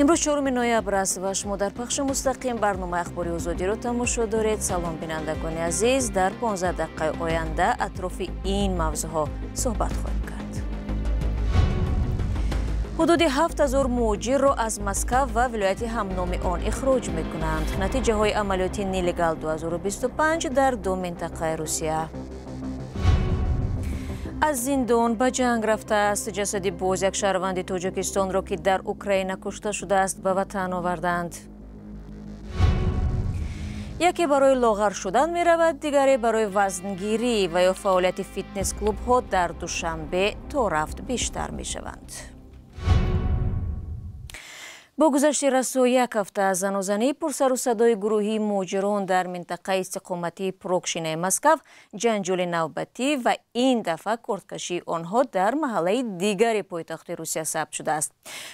Имрӯз 4 ноябр аст ва шумо дар пахши мустақим барномаи Ахбори Озодиро тамошо доред. Салом, бинандагони азиз. Дар 15 дақиқаи оянда атрофи ин мавзӯъҳо суҳбат хоҳем кард. Ҳудуди 7000 муҳоҷирро аз Москав ва вилояти ҳамноми он ихроҷ мекунанд. Натиҷаҳои амалиёти Нелегал 2025 дар ду минтақаи Русия. Аз зиндон ба ҷанг рафтааст. Ҷасади боз як шаҳрванди Тоҷикистонро, ки дар Украина кушта шудааст, ба ватан оварданд. Яке барои лоғар шудан меравад, дигаре барои вазнгирӣ ва ё фаъолияти фитнес-клубҳо дар Душанбе то рафт бештар мешаванд. Бо гузашти расо як ҳафта аз занозании пурсару садои гурӯҳии муҳоҷирон дар минтақаи истиқоматии Прокшинаи Москав, ҷанҷоли навбатӣ ва ин дафъа корткашии онҳо дар маҳаллаи дигари пойтахти Русия сабт шудааст.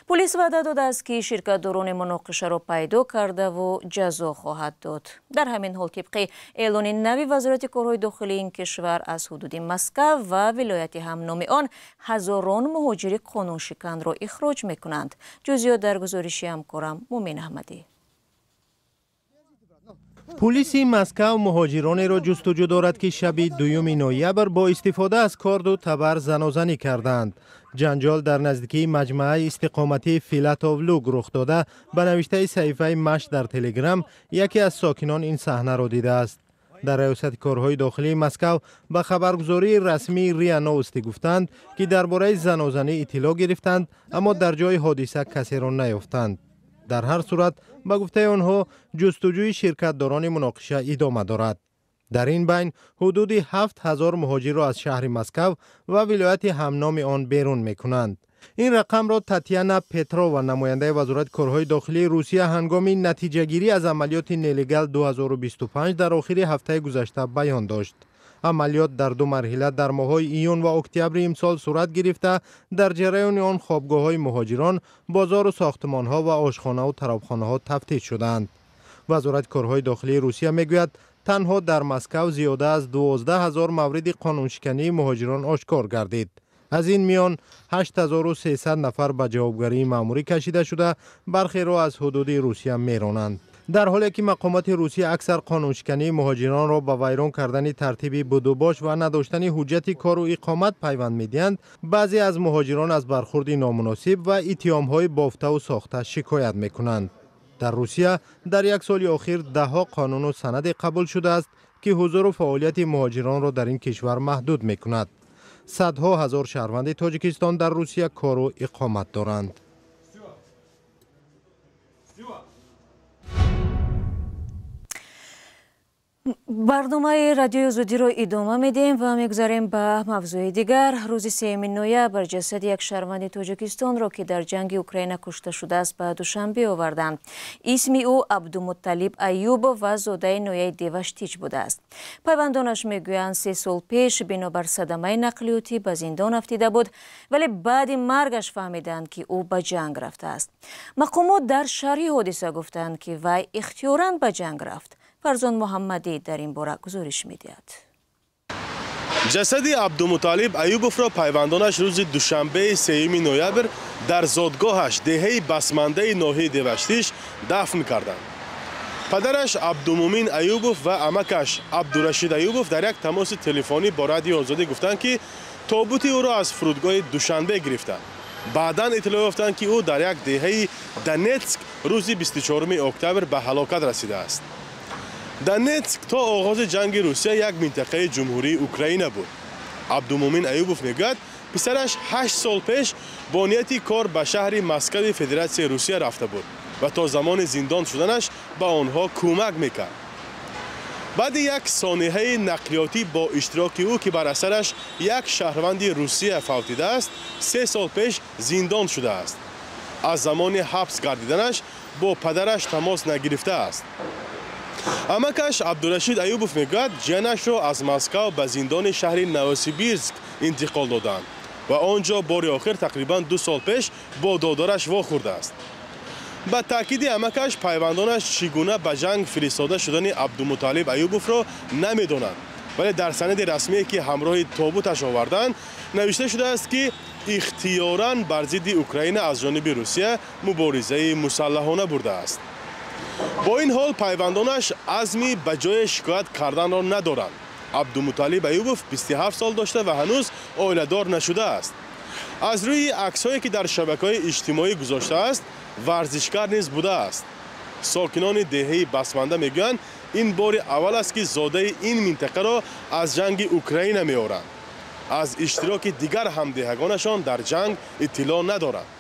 Полис ваъда додааст, ки ширкатдорони муноқишаро пайдо кардаву ҷазо хоҳад дод. Дар ҳамин ҳол, тибқи эълони нави Вазорати корҳои дохилии ин кишвар, аз ҳудуди Москав ва вилояти ҳамноми он ҳазорон муҳоҷири қонуншиканро ихроҷ мекунанд. Ҷузъиёт дар гузориши ҳамкорам Мумин Аҳмадӣ. Пулиси Москав муҳоҷиронеро ҷустуҷӯ дорад, ки шаби 2 ноябр бо истифода аз корду табар занозанӣ карданд. Ҷанҷол дар наздикии маҷмааи истиқоматии Филатов Луг рух дода, ба навиштаи саҳифаи Маш дар Телеграм, яке аз сокинон ин саҳнаро дидааст. Дар раёсати корҳои дохилии Москав ба хабаргузории расмии РИА Новости гуфтанд, ки дар бораи занозанӣ иттилоъ гирифтанд, аммо дар ҷои ҳодиса касеро наёфтанд. Дар ҳар сурат, ба гуфтаи онҳо, ҷустуҷӯи ширкатдорони муноқиша идома дорад. Дар ин байн ҳудуди 7000 муҳоҷирро аз шаҳри Москав ва вилояти ҳамноми он берун мекунанд. Ин рақамро Татьяна Петрова, намояндаи Вазорати корҳои дохилии Русия, ҳангоми натиҷагирӣ аз амалиёти Нелегал 2025 дар охири ҳафтаи гузашта баён дошт. Амалиёт дар ду марҳила дар моҳҳои июн ва октябри имсол сурат гирифта, дар ҷараёни он хобгоҳҳои муҳоҷирон, бозору сохтмонҳо ва ошхонаву тарабхонаҳо тафтиш шуданд. Вазорати корҳои дохилии Русия мегӯяд, танҳо дар Москав зиёда аз 12 000 мавриди қонуншикании муҳоҷирон ошкор гардид. Аз ин миён 8300 нафар ба ҷавобгарии маъмурӣ кашида шуда, бархеро аз ҳудуди Русия меронанд. Дар ҳоле ки мақомоти Русия аксар қонуншикании муҳоҷиронро ба вайрон кардани тартиби будубош ва надоштани ҳуҷҷати кору иқомат пайванд медиҳанд, баъзе аз муҳоҷирон аз бархурди номуносиб ва иттиҳомҳои бофтаву сохта шикоят мекунанд. Дар Русия дар як соли охир даҳҳо қонуну санаде қабул шудааст, ки ҳузуру фаъолияти муҳоҷиронро дар ин кишвар маҳдуд мекунад. Садҳо ҳазор шаҳрванди Тоҷикистон дар Русия кору иқомат доранд. Барномаи Радиои Озодиро идома медиҳем ва мегузарем ба мавзӯи дигар. Рӯзи 3 ноябр ҷасади як шаҳрванди Тоҷикистонро, ки дар ҷанги Украина кушта шудааст, ба Душанбе оварданд. Исми ӯ Абдумутталиб Аюбов ва зодаи ноҳияи Деваштич будааст. Пайвандонаш мегӯянд, 3 сол пеш бинобар садамаи нақлиётӣ ба зиндон афтида буд, вале баъди маргаш фаҳмиданд, ки ӯ ба ҷанг рафтааст. Мақомот дар шарҳи ҳодиса гуфтанд, ки вай ихтиёран ба ҷанг рафт. Фарзон Муҳаммадӣ дар ин бора гузориш медиҳад. Ҷасади Абдумуталиб Аюбовро пайвандонаш рӯзи душанбеи 3 ноябр дар зодгоҳаш, деҳаи Басмандаи ноҳияи Деваштиш, дафн карданд. Падараш Абдумумин Аюбов ва амакаш Абдурашид Аюбов дар як тамоси телефонӣ бо Радиои Озодӣ гуфтанд, ки тобути ӯро аз фурудгоҳи Душанбе гирифтанд. Баъдан иттилоъ ёфтанд, ки ӯ дар як деҳаи Донетск рӯзи 24 октябр ба ҳалокат расидааст. Донетск то оғози ҷанги Русия як минтақаи ҷумҳурии Украина буд. Абдумумин Аюбов мегӯяд, писараш 8 сол пеш бо нияти кор ба шаҳри Москави Федератсияи Русия рафта буд ва то замони зиндон шуданаш ба онҳо кӯмак мекард. Баъди як сонеҳаи нақлиётӣ бо иштироки ӯ, ки бар асараш як шаҳрванди Русия фавтидааст, 3 сол пеш зиндон шудааст. Аз замони ҳабс гардиданаш бо падараш тамос нагирифтааст. Амакаш Абдурашид Аюбов мегӯяд, ҷиянашро аз Москав ба зиндони шаҳри Новосибирск интиқол доданд ва он ҷо бори охир тақрибан 2 сол пеш бо додараш вохӯрдааст. Ба таъкиди амакаш, пайвандонаш чӣ гуна ба ҷанг фиристода шудани Абдумуталиб Аюбовро намедонанд, вале дар санади расмие, ки ҳамроҳи тобуташ оварданд, навишта шудааст, ки Ихтиёран бар зидди Украина аз ҷониби Русия муборизаи мусаллаҳона бурдааст. Бо ин ҳол пайвандонаш азми ба ҷое шикоят карданро надоранд. Абдумуталлиб Аюбов 27 сол дошта ва ҳанӯз оиладор нашудааст. Аз рӯи аксҳое, ки дар шабакаҳои иҷтимоӣ гузоштааст, варзишгар низ будааст. Сокинони деҳаи Басманда мегӯянд, ин бори аввал аст, ки зодаи ин минтақаро аз ҷанги Украина меоранд. Аз иштироки дигар ҳамдеҳагонашон дар ҷанг иттилоъ надоранд.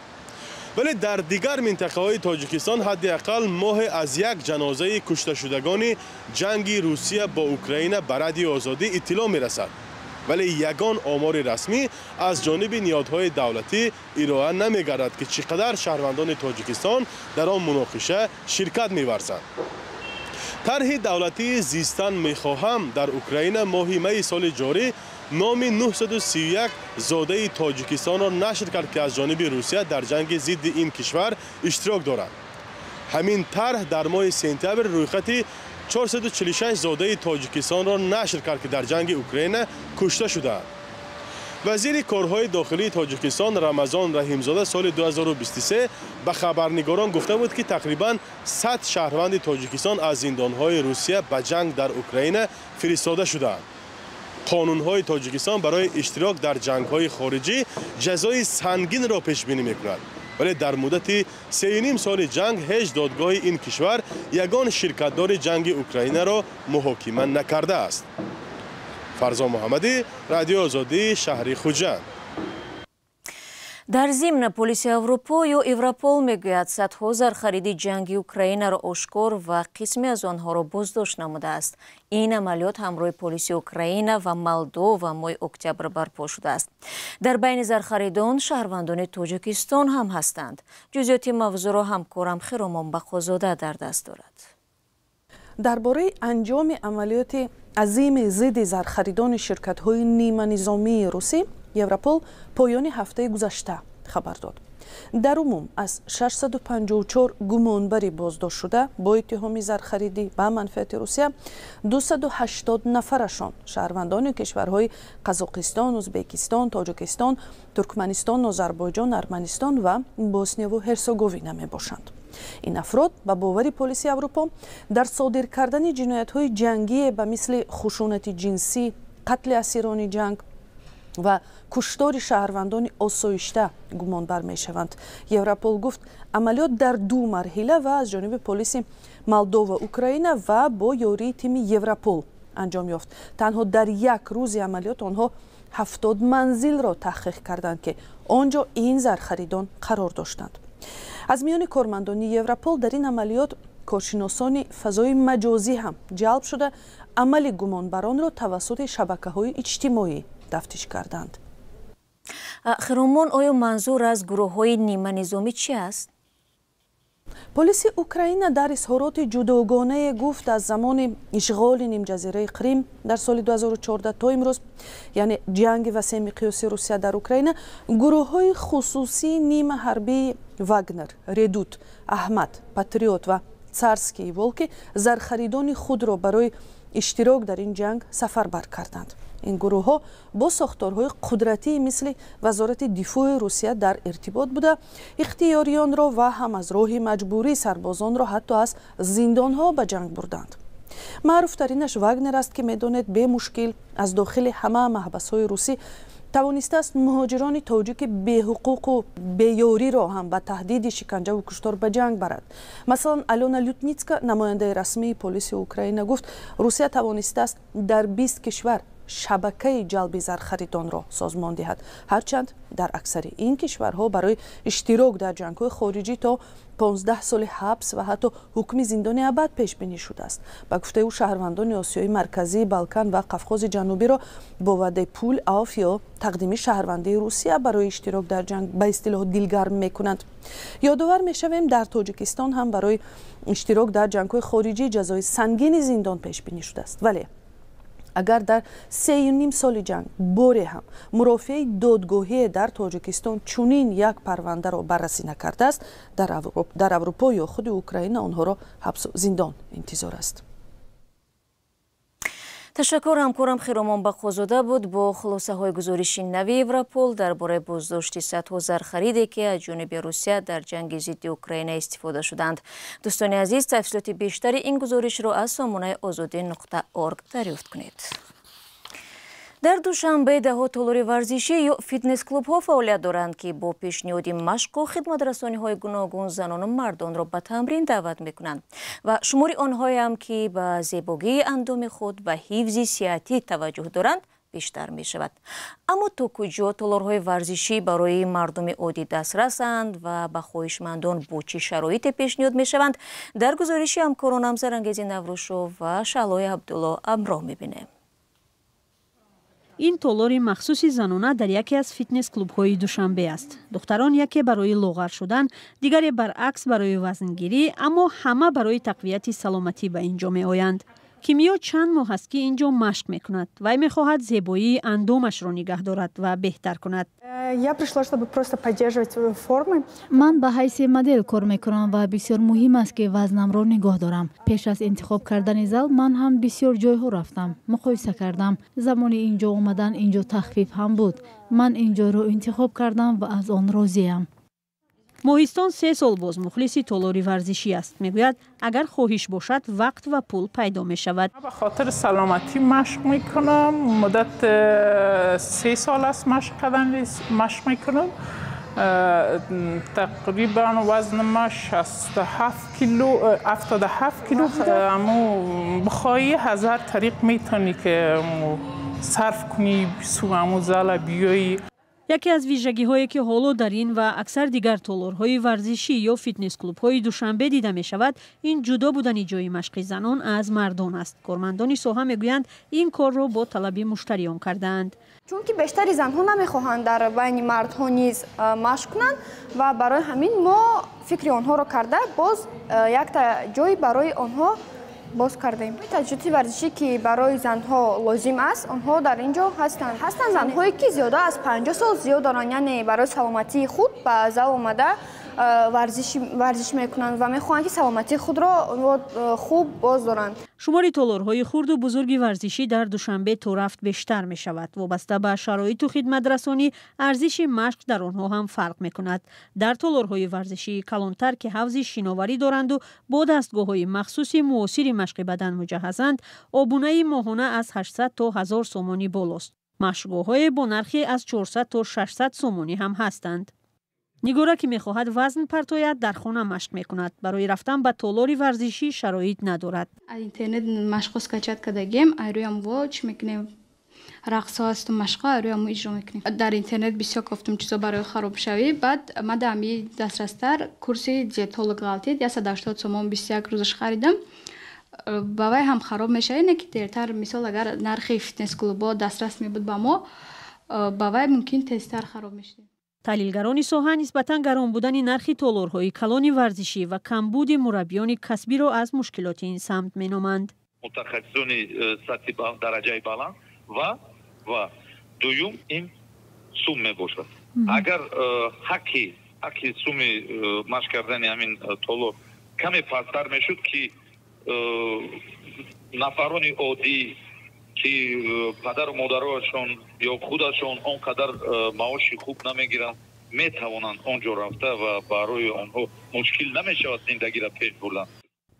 Вале дар дигар минтақаҳои Тоҷикистон ҳадди ақал моҳе аз як ҷанозаи кушташудагони ҷанги Русия бо Украина ба Радиои Озодӣ иттилоъ мерасад. Вале ягон омори расмӣ аз ҷониби ниҳодҳои давлатӣ ироа намегардад, ки чӣ қадар шаҳрвандони Тоҷикистон дар он муноқиша ширкат меварзанд. Тарҳи давлатии «Зистан мехоҳам» дар Украина моҳи майи соли ҷорӣ номи 931 зодаи Тоҷикистонро нашр кард, ки аз ҷониби Русия дар ҷанги зидди ин кишвар иштирок доранд. Ҳамин тарҳ дар моҳи сентябр рӯйхати 446 зодаи Тоҷикистонро нашр кард, ки дар ҷанги Украина кушта шудаанд. Вазири корҳои дохилии Тоҷикистон Рамазон Раҳимзода соли 2023 ба хабарнигорон гуфта буд, ки тақрибан 100 шаҳрванди Тоҷикистон аз зиндонҳои Русия ба ҷанг дар Украина фиристода шудаанд. Қонунҳои Тоҷикистон барои иштирок дар ҷангҳои хориҷӣ ҷазои сангинро пешбинӣ мекунад. Вале дар муддати 3,5 соли ҷанг ҳеҷ додгоҳи ин кишвар ягон ширкатдори ҷанги Украинаро муҳокима накардааст. Фарзон Муҳаммадӣ, Радиои Озодӣ, шаҳри Хуҷанд. Дар зимна полиси Аврупо ё Европол мегӯяд, садҳо зархариди ҷанги Украинаро ошкор ва қисме аз онҳоро боздошт намудааст. Ин амалиёт ҳамроҳи полиси Украина ва Молдова моҳи октябр барпо шудааст. Дар байни зархаридон шаҳрвандони Тоҷикистон ҳам ҳастанд. Ҷузъиёти мавзӯъро ҳамкорам Хиромон Бақозода дар даст дорад. Дар бораи анҷоми амалиёти азими зидди зархаридони ширкатҳои ниманизомии русӣ Европол поёни ҳафтаи гузашта хабар дод. Дар умум аз 654 гумонбари боздоштшуда бо иттиҳоми зархаридӣ ба манфиати Русия 280 нафарашон шаҳрвандони кишварҳои Қазоқистон, Узбекистон, Тоҷикистон, Туркманистон, Озарбойҷон, Арманистон ва Боснияву Ҳерсеговина мебошанд. Ин афрод ба бовари полиси Аврупо дар содир кардани ҷиноятҳои ҷангие ба мисли хушунати ҷинсӣ, қатли асирони ҷанг ва куштори шаҳрвандони осоишта гумонбар мешаванд. Европол гуфт, амалиёт дар ду марҳила ва аз ҷониби полиси Молдова, Украина ва бо ёрии тими Европол анҷом ёфт. Танҳо дар як рӯзи амалиёт онҳо 70 манзилро таҳқиқ карданд, ки он ҷо ин зархаридон қарор доштанд. Аз миёни кормандони Европол дар ин амалиёт коршиносони фазои маҷозӣ ҳам ҷалб шуда, амали гумонбаронро тавассути шабакаҳои иҷтимоӣ тафтиш карданд. Хиромон, оё манзур аз гурӯҳҳои ниманизомӣ чи аст? Полиси Украина дар изҳороти ҷудогонае гуфт, аз замони ишғоли нимҷазираи Қрим дар соли 2014 то имрӯз, яъне ҷанги васеъмиқёси Русия дар Украина, гурӯҳҳои хусусии нимаҳарбии Вагнер, Редут, Аҳмад, Патриот ва Царские волки зархаридони худро барои иштирок дар ин ҷанг сафарбар карданд. Ин гурӯҳҳо бо сохторҳои қудратии мисли Вазорати дифои Русия дар иртибот буда, ихтиёриёнро ва ҳам аз роҳи маҷбурӣ сарбозонро ҳатто аз зиндонҳо ба ҷанг бурданд. Маъруфтаринаш Вагнер аст, ки медонед, бемушкил аз дохили ҳама маҳбасҳои русӣ тавонистааст муҳоҷирони тоҷики беҳуқуқу беёриро ҳам ба таҳдиди шиканҷаву куштор ба ҷанг барад. Масалан, Алёна Лютницка, намояндаи расмии полиси Украина, гуфт, Русия тавонистааст дар 20 кишвар шабакаи ҷалби зархаридонро созмон диҳад, ҳарчанд дар аксари ин кишварҳо барои иштирок дар ҷангҳои хориҷӣ то 15 соли ҳабс ва ҳатто ҳукми зиндони абад пешбинӣ шудааст. Ба гуфтаи ӯ, шаҳрвандони Осиёи Марказӣ, Балкан ва Қафқози Ҷанубиро бо ваъдаи пул, авф ё тақдими шаҳрвандии Русия барои иштирок дар ҷанг ба истилоҳ дилгарм мекунанд. Ёдовар мешавем, дар Тоҷикистон ҳам барои иштирок дар ҷангҳои хориҷӣ ҷазои сангини зиндон пешбинӣ шудааст. Вале агар дар 3,5 соли ҷанг боре ҳам мурофиаи додгоҳие дар Тоҷикистон чунин як парвандаро баррасӣ накардааст, дар Аврупо ё худи Украина онҳоро ҳабсу зиндон интизор аст. Ташаккур. Ҳамкорам Хиромон Бақозода буд бо хулосаҳои гузориши нави Европол дар бораи боздошти садҳо зархариде, ки аз ҷониби Русия дар ҷанги зидди Украина истифода шуданд. Дӯстони азиз, тафсилоти бештари ин гузоришро аз сомонаи озодӣ.орг дарёфт кунед. Дар Душанбе даҳҳо толори варзишӣ ё фитнес-клубҳо фаъолият доранд, ки бо пешниҳоди машқу хидматрасониҳои гуногун занону мардонро ба тамрин даъват мекунанд ва шумори онҳоеам, ки ба зебогии андоми худ ва ҳифзи сиҳатӣ таваҷҷӯҳ доранд, бештар мешавад. Аммо то куҷо толорҳои варзишӣ барои мардуми оддӣ дастрасанд ва ба хоҳишмандон бо чӣ шароите пешниҳод мешаванд, дар гузориши ҳамкоронам Зарангези Наврӯзшо ва Шаҳлои Абдулло ҳамроҳ мебинем. Ин толори махсуси занона дар яке аз фитнес-клубҳои Душанбе аст. Духтарон яке барои лоғар шудан, дигаре баръакс барои вазнгирӣ, аммо ҳама барои тақвияти саломатӣ ба ин ҷо меоянд. Кимиё чанд моҳ аст, ки ин ҷо машқ мекунад. Вай мехоҳад зебоии андомашро нигаҳ дорад ва беҳтар кунад. Я пришла, чтобы просто поддерживать формы. Ман ба ҳайси модел кор мекунам ва бисёр муҳим аст, ки вазнамро нигоҳ дорам. Пеш аз интихоб кардани зал ман ҳам бисёр ҷойҳо рафтам, муқоиса кардам. Замони ин ҷо омадан ин ҷо тахфиф ҳам буд. Ман ин ҷойро интихоб кардам ва аз он розиям. Моҳистон 3 сол боз мухлиси толори варзишӣ аст. Мегӯяд, агар хоҳиш бошад, вақт ва пул пайдо мешавад. Ба хотири саломатӣ машқ мекунам. Муддат 3 сол аст машқ кардан, машқ мекунам. Тақрибан вазни ма 67 кило, 77 кило. Аммо бихоҳӣ, ҳазар тариқ метавонӣ, ки сарф кунӣ су аму зала биёӣ. Яке аз вижагиҳое, ки ҳоло дар ин ва аксар дигар толорҳои варзишӣ ё фитнес-клубҳои Душанбе дида мешавад, ин ҷудо будани ҷои машқи занон аз мардон аст. Кормандони соҳа мегӯянд, ин корро бо талаби муштариён кардаанд. Чунки бештари занҳо намехоҳанд дар байни мардҳо низ машқ кунанд ва барои ҳамин мо фикри онҳоро карда, боз якта ҷой барои онҳо боз кардем. Таҷҳизоти варзишӣ, ки барои занҳо лозим аст, онҳо дар ин ҷо ҳастанд. Ҳастанд занҳое, ки зиёда аз 50 сол зиёд доранд, яъне барои саломатии худ ба зал омада варзиш мекунанд ва мехоҳанд, ки саломатии худро хуб боз доранд. Шумори толорҳои хурду бузурги варзишӣ дар Душанбе торафт бештар мешавад. Вобаста ба шароиту хидматрасонӣ, арзиши машқ дар онҳо ҳам фарқ мекунад. Дар толорҳои варзишии калонтар, ки ҳавзи шиноварӣ доранду бо дастгоҳҳои махсуси муосири машқи бадан муҷаҳҳазанд, обунаи моҳона аз 800 то 1000 сомонӣ болост. Машқгоҳҳое бо нархи аз 400 то 600 сомонӣ ҳам ҳастанд. Нигора, ки мехоҳад вазн партояд, дар хона машқ мекунад. Барои рафтан ба толори варзишӣ шароит надорад. Аз интернет машқҳо скачать кардагем, айрӯям во чӣ мекунем, рақсҳо ҳасту машқҳо айрӯям иҷро мекунем. Дар интернет бисёр кофтум чизо барои харобшавӣ. Баъд ма дар ҳами дастрастар курси диетолог ғалтид, 180 сомон, 21 рӯзаш харидам. Ба вай ҳам хароб мешавад, не ки дертар. Мисол, агар нархи фитнес-клубҳо дастрас мебуд ба мо, ба вай мумкин тезтар хароб мешудем. Таҳлилгарони соҳа нисбатан гарон будани нархи толорҳои калони варзишӣ ва камбуди мураббиёни касбиро аз мушкилоти ин самт меноманд. Мутахассисони сатҳи дараҷаи баланд ва дуюм ин сум мебошад. Агар ҳаққи суми машқ кардани ҳамин толор каме пасттар мешуд, ки нафарони оддӣ, ки падару модароашон ё худашон он қадар маоши хуб намегиранд, метавонанд он ҷо рафта ва барои онҳо мушкил намешавад зиндагиро пеш бурдан.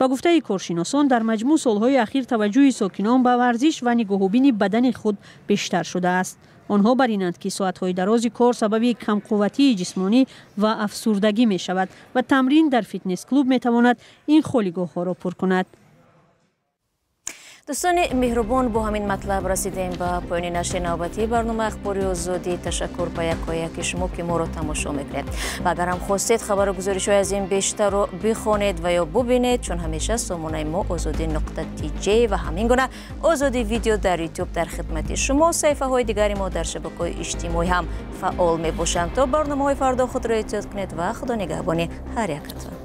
Ба гуфтаи коршиносон, дар маҷмӯъ солҳои ахир таваҷҷӯҳи сокинон ба варзиш ва нигоҳубини бадани худ бештар шудааст. Онҳо бар инанд, ки соатҳои дарози кор сабаби камқувватии ҷисмонӣ ва афсурдагӣ мешавад ва тамрин дар фитнес-клуб метавонад ин холигоҳҳоро пур кунад. Дӯстони меҳрубон, бо ҳамин матлаб расидем ба поёни нашри навбатии барномаи Ахбори Озодӣ. Ташаккур ба якояки шумо, ки моро тамошо мекунед, ва агарам хостед хабару гузоришҳои аз ин бештарро бихонед ва ё бубинед, чун ҳамеша сомонаи мо озодӣ.тж ва ҳамин гуна Озодӣ Видео дар Ютуб дар хидмати шумо. Саҳифаҳои дигари мо дар шабакаҳои иҷтимоӣ ҳам фаъол мебошанд. То барномаҳои фардо худро эҳтиёт кунед ва Худо нигаҳбони ҳар якатон.